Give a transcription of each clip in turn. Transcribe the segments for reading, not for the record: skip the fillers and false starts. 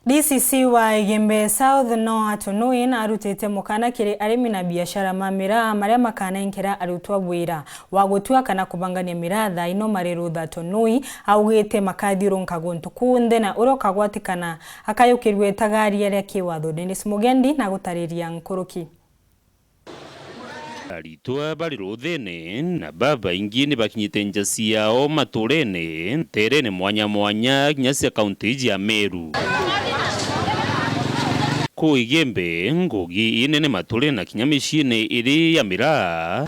DCC wa Igembe South Noah Tonui na arutite mukana kiri arimi na biashara ma miraa maria makanenkera arutwa wira wa gutua kana kubangania miraa thaa ino mari rutha. Tonui augite makathiurunka guntu kunthe na uria ukagwatikana akayukirwe itagaria ria kiwatho. Dennis Mugendi na gutariria nkuruki. Aritwa bari ruthini na baba ingi ni bakinyite nja ciao maturene nterene mwanya mwanya nginya cia kaunti ya Meru. Kuu Igembe ngugi inene mature na kinya miciini iri ya miraa.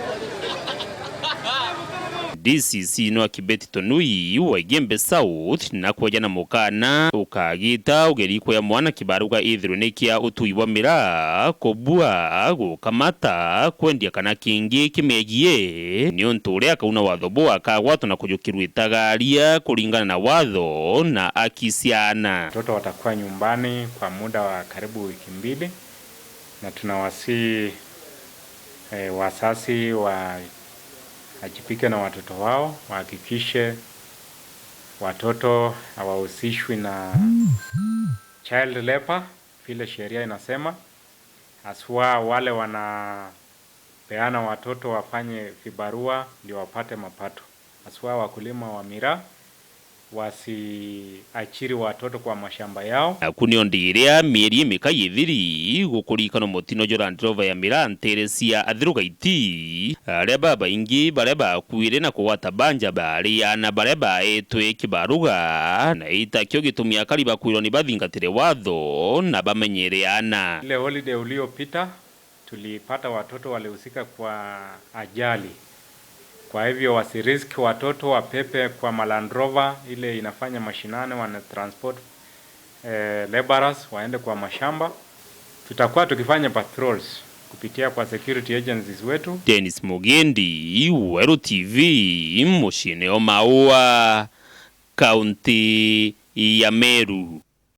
DCC no Kibeti Tonui wa Igembe South na kweja na mukana ukagita ugeri kwa mwana kibaruga ithirwe ni kia utui wa miraa kubua gukamata kwendia kana kingi kimegie ni untu uria kauna watho bwa kagwatwo na kujukirwa itagaria kulingana na watho na akisiana. Watoto watakuwa nyumbani kwa muda wa karibu wiki 2 na tunawasi wasasi wa ajipike na watoto wao, wahakikishe watoto hawahusishwi na child labor vile sheria inasema, haswa wale wanapeana watoto wafanye vibarua ndio wapate mapato, haswa wakulima wa miraa wasiachiri watoto kwa mashamba yao. Kunio ndiria mieri mika yithiri gukurikana mutino jo Land Rover ya miraa ntere cia athiruka iti aria baba ingi baria bakuire na kugwata banja bari ana baria baetwe kibaruga na itakio gitumia akari bakuirwo ni bathingatire watho na bamenyere ana. Ile holiday uliopita tulipata watoto walihusika kwa ajali. Kwa hivyo wasiriski watoto wapepe kwa Land Rover ile inafanya mashinani, wana transport laborers waende kwa mashamba. Tutakuwa tukifanya patrols kupitia kwa security agencies wetu. Dennis Mugendi, Weru TV, muciini o Maua, kaunti ya Meru.